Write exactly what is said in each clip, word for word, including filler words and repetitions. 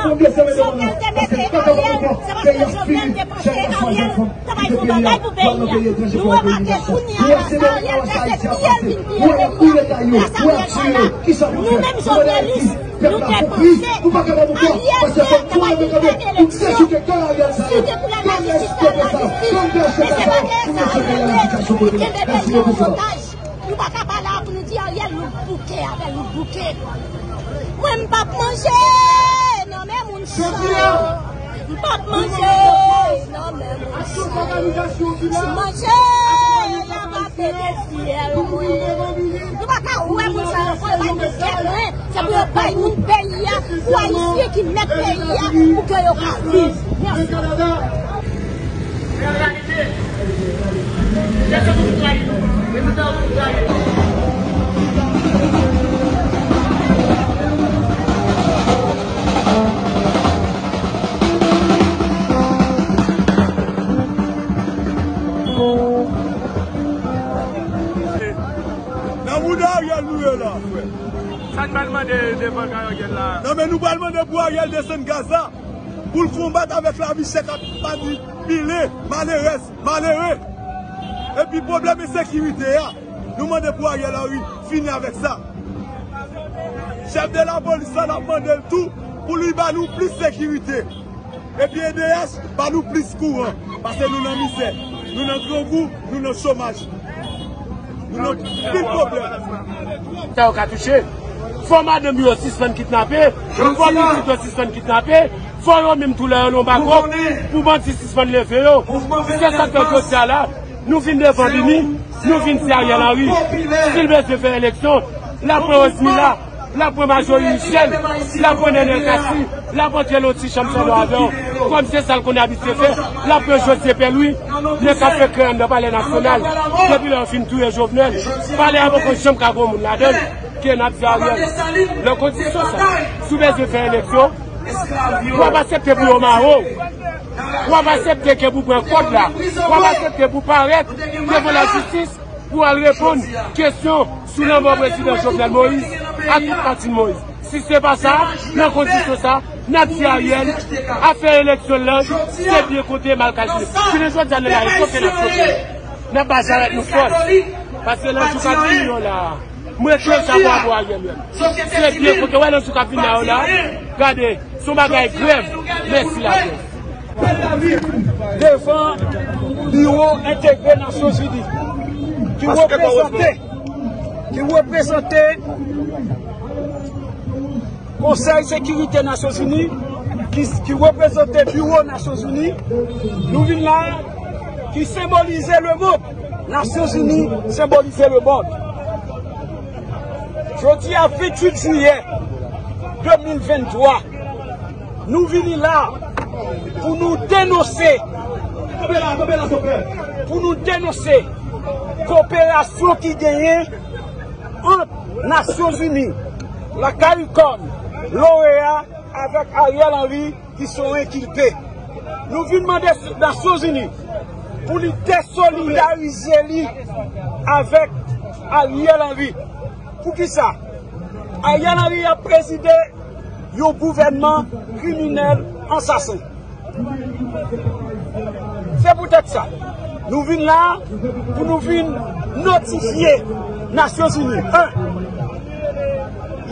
Fondasyon endepandans, paske nou pa kapab ankò, peyi a fini, jèn gason, jèn fanm kite peyi a, pral nan peyi etranje pou al peye imigrasyon. Ou wè se de bagay sa Ayiti ap pase, ou wè nan koudeta yo, ou wè ap tiye yo, kisa nou fè? Nou mande Ayiti, pèp la konpri, nou pa kapab ankò, paske fòk nou leve kanpe pou dechouke gang Ariel sa yo, gang S P P sa yo, gang P H T K sa yo, pou nou sove reyivandikasyon popilasyon. Mèsi bokou frè. Nou pa ka pa la pou nou di Ariel, nou bouke avè l, nou bouke. Mwen, m p ap manje nan men moun sa. M p ap manje nan men moun sa. Si m manje, y ap ape de fyèl mwen. Nou pa ka wè moun sa yo, pou yo bay moun tèt mwen. Se pou yo bay moun peyi a, pou Ayisyen ki mèt peyi a, pou ke yo ka viv. Mèsi. Nan mouda Ariel nou ye la, frè. Sa n pral mande devan kay Ariel la? Non, men nou pral mande pou Ariel desann gaz la, pou l konbat avèk lavi chè k ap manipile, malerèz, malere. Epi pwoblèm ensekirite a, nou mande pou Ariel Henry fini avèk sa. Chèf de lapolis la, n ap mande l tou pou li ba nou plis sekirite. Epi E D H, ba nou plis kouran, paske nou nan mizè, nou nan grangou, nou nan chomaj. Nou nan pil pwoblèm. Sa yo ka touche. Fò madanm yo sispann kidnape, fò pitit yo sispann kidnape, fò yo menm tou lè yo nan bakòp, pou bandi sispann leve yo. Se sa k fè jodi a la, nou vin devan Bini, nou vin di Ariel Henry, si l bezwen fè eleksyon, l ap pran Rosemila, l ap pran Majorie Michel, l ap pran Nenel Cassy, l ap antre nan ti chanm sandal avè w. Kòm se sa l konn abitye fè, l ap pran Josué Pierre Louis, nèg k ap fè krè anndan Palè Nasyonal. Depi lè yo fin touye Jovenel, palè a poko janm ka gen moun ladan l. Ke n ap di Ariel, nan kondisyon sa, si w bezwen fè eleksyon, w ap aksepte pou yo mare w. W ap aksepte ke pou pran kòd la. W ap aksepte pou parèt devan lajistis pou al reponn kesyon sou lanmò prezidan Jovenel Moïse ak tout pati Moïse. Si se pa sa, nan kondisyon sa, n ap di Ariel, afè eleksyon l lan, se byen konte mal kalkile. Jounen jodi a, nou la, e kote n ap soti? N ap ba jarèt nou fòs. Paske nan jou k ap vini yo la, mwen kwè sa pou apou Ariel menm. Se byen konte, wè nan jou k ap vini la yo la, gade, se yon bagay grèv. Mèsi laprès. Devan biwo entegre Nasyonzini ki reprezante, ki reprezante Konsèy Sekirite Nasyonzini, ki, ki reprezante biwo Nasyonzini, nou vin la, ki senbolize lemonn. Nasyonzini senbolize lemonn. Jodi a venntuit jiyè de mil venntwa, nou vini la pou nou denonse, pou nou denonse koperasyon ki genyen ant Nasyonzini, la CARICOM, l'OEA avèk Ariel Henry ki se yon enkilpe. Nou vin mande Nasyonzini pou li desolidarize li avèk Ariel Henry. Poukisa? Ariel Henry ap prezide yon gouvènman kriminèl, ansasen. Se poutèt sa, nou vin la pou nou vin notifye Nasyonzini. En,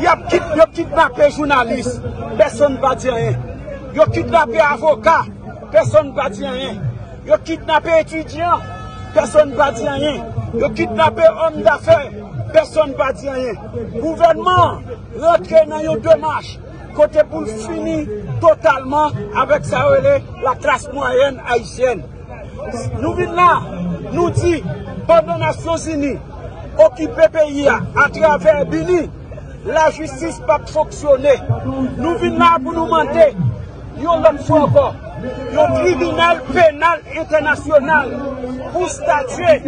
y ap kid-, yo kidnape jounalis, pèsonn pa di anyen. Yo kidnape avoka, pèsonn pa di anyen. Yo kidnape etidyan, pèsonn pa di anyen. Yo kidnape òm dafè, pèsonn pa di anyen. Gouvènman an rantre nan yon demach kote pou l fini totalman avèk sa yo rele laklas mwayèn ayisyèn. Nou vin la, nou di, pandan Nasyonzini okipe peyi a atravè Bini, lajistis p ap fonksyone. Nou vin la pou nou mande, yon lòt fwa ankò, yon tribinal penal entènasyonal pou statye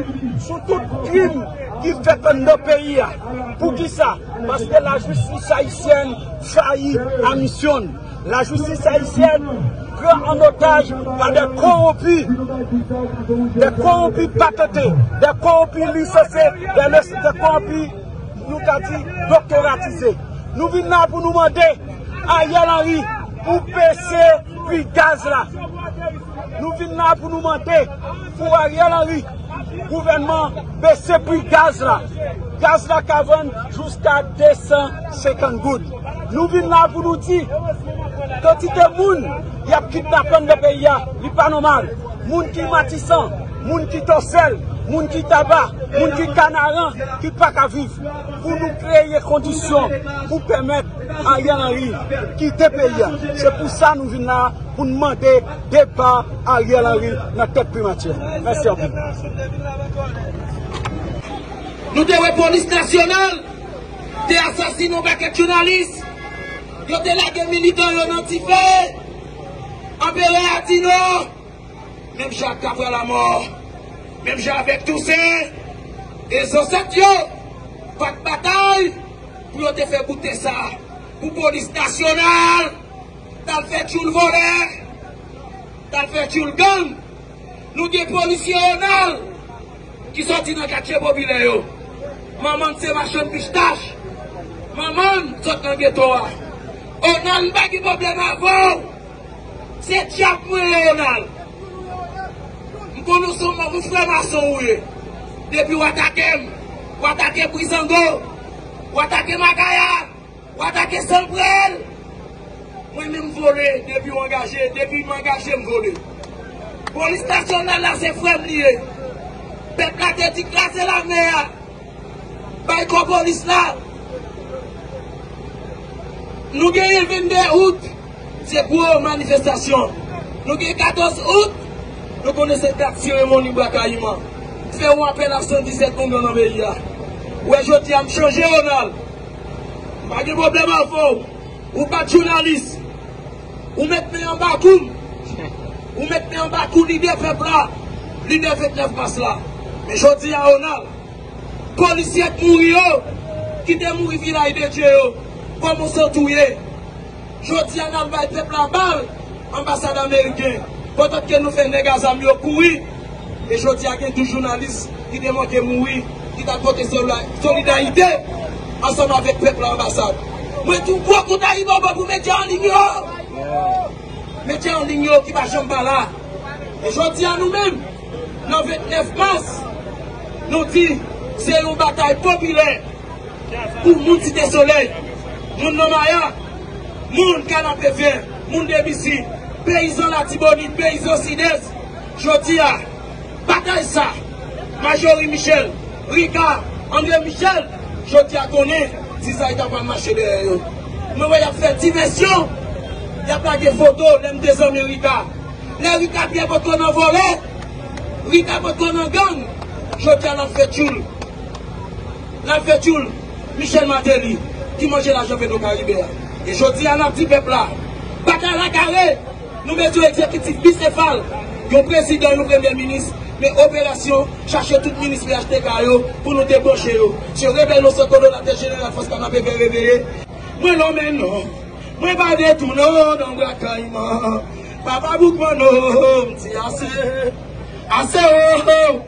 sou tout krim ki fèt anndan peyi a. Poukisa? Paske lajistis ayisyèn fayi a misyon l. Lajistis ayisyèn pran an otaj pa dè kowonpi, dè kowonpi patante, dè kowonpi lisanse, dè, dè kowonpi, nou ka di, doktoratize. Nou vin la pou nou mande Ariel Henry Pou bese pri gaz la. Nou vin la pou nou mande pou Ariel Henry, gouvènman, bese pri gaz la. Gaz la ka vann jiska de san senkant goud. Nou vin la pou nou di, kantite moun y ap kidnape anndan peyi a, li pa nòmal. Moun ki Matisan, moun ki Tòsèl, moun ki Taba, moun ki Kanaran, ki pa ka viv. Pou nou kreye kondisyon pou pèmèt Ariel Henry kite peyi a. Se pou sa nou vin la, pou n mande depa Ariel Henry nan tèt primati a. Mèsi anpil. Nou te wè polis nasyonal te asasinen yon pakèt jounalis. Yo te lage militan yo nan dife. Anperè a di non. Menm jan ak Kapra Lamò, menm jan avèk Tousen, e zansèt yo pa t batay pou yo te fè goute sa pou polis nasyonal. T al fè tchoul vòlè, t al fè tchoul gang. Nou gen polisye Ronald ki sòti nan katye popilè yo. Manman n se machann pistach. Manman n sot nan geto a. Ronald, m pa gen pwoblèm avè w. Se dyab mwen ye, Ronald. M konnen w se yon frè mason ou ye. Depi w atake m, w atake Brizango, w atake Makaya, w atake Sanprèl. Mwen menm m vole, depi w angaje, depi m angaje m vole. Polis nasyonal la se frè m li ye. Pèp la te di kraze lame a. Bay kò polis la. Nou genyen vennde out, se gwo manifestasyon. Nou gen katòz out, nou konnen se dat seremoni Bwa Kayiman. Fè yon apèl a san disèt ongan nan peyi a. Ou wè jodi a m chanje, Ronald. M pa gen pwoblèm avè w. Ou bat jounalis. Ou met men anba kou m. Ou met men anba kou lidè pèp la. Lidè vennèf mas la. Men jodi a, Ronald, polisye k mouri yo, ki te mouri Vilaj de Dye yo, kòman w santi w ye? Jodi a n al bay pèp la bal, anbasad ameriken, pandan ke nou fè nèg a zam yo kouri. E jodi a gen douz jounalis ki te manke mouri, ki t al pote sola-, solidarite ansanm avèk pèp la anbasad. Mwen tou gwo kout Ayibobo pou medya an liy yo. Medya an liy yo ki pa janm pa la. E jodi a nou menm, nan vennèf mas, nou di se yon batay popilè pou moun Site Solèy, moun nan Maya, moun Kanapevè, moun Debisi, peyizan Latibonit, peyizan Sidès. Jodi a, batay sa, Majori Michel, Rika, André Michel, jodi a konnen zizay ta pral mache dèyè yo. Mwen wè y ap fè divèsyon, y ap lage foto lè m te zanmi Rika. Lè Rika Pyè potko nan vòlè, Rika potko nan gang, jodi a l ap fè tchoul. L ap fè tchoul Michel Martelly ki manje lajan Petwokaribe a. E jodi a n ap di pèp la, batay la kare, nou bezwen egzekitif bisefal, yon prezidan, yon premye minis, men operasyon, chache tout minis P H T K yo pou nou debranche yo. Se rebèl yo, se kodolatè jeneral fòs Kanapevè reveye. Mwen lonmen non, mwen pa detounen nan Bwa Kayiman. Papa Boukman non, m di ase, ase o.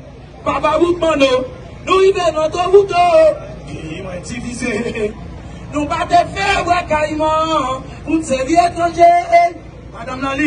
Papa Boukman non, nou rive nan Toronto, peyi mwen divize. Nou pa te fè Bwa Kayiman pou n sèvi etranje. Madanm nan li.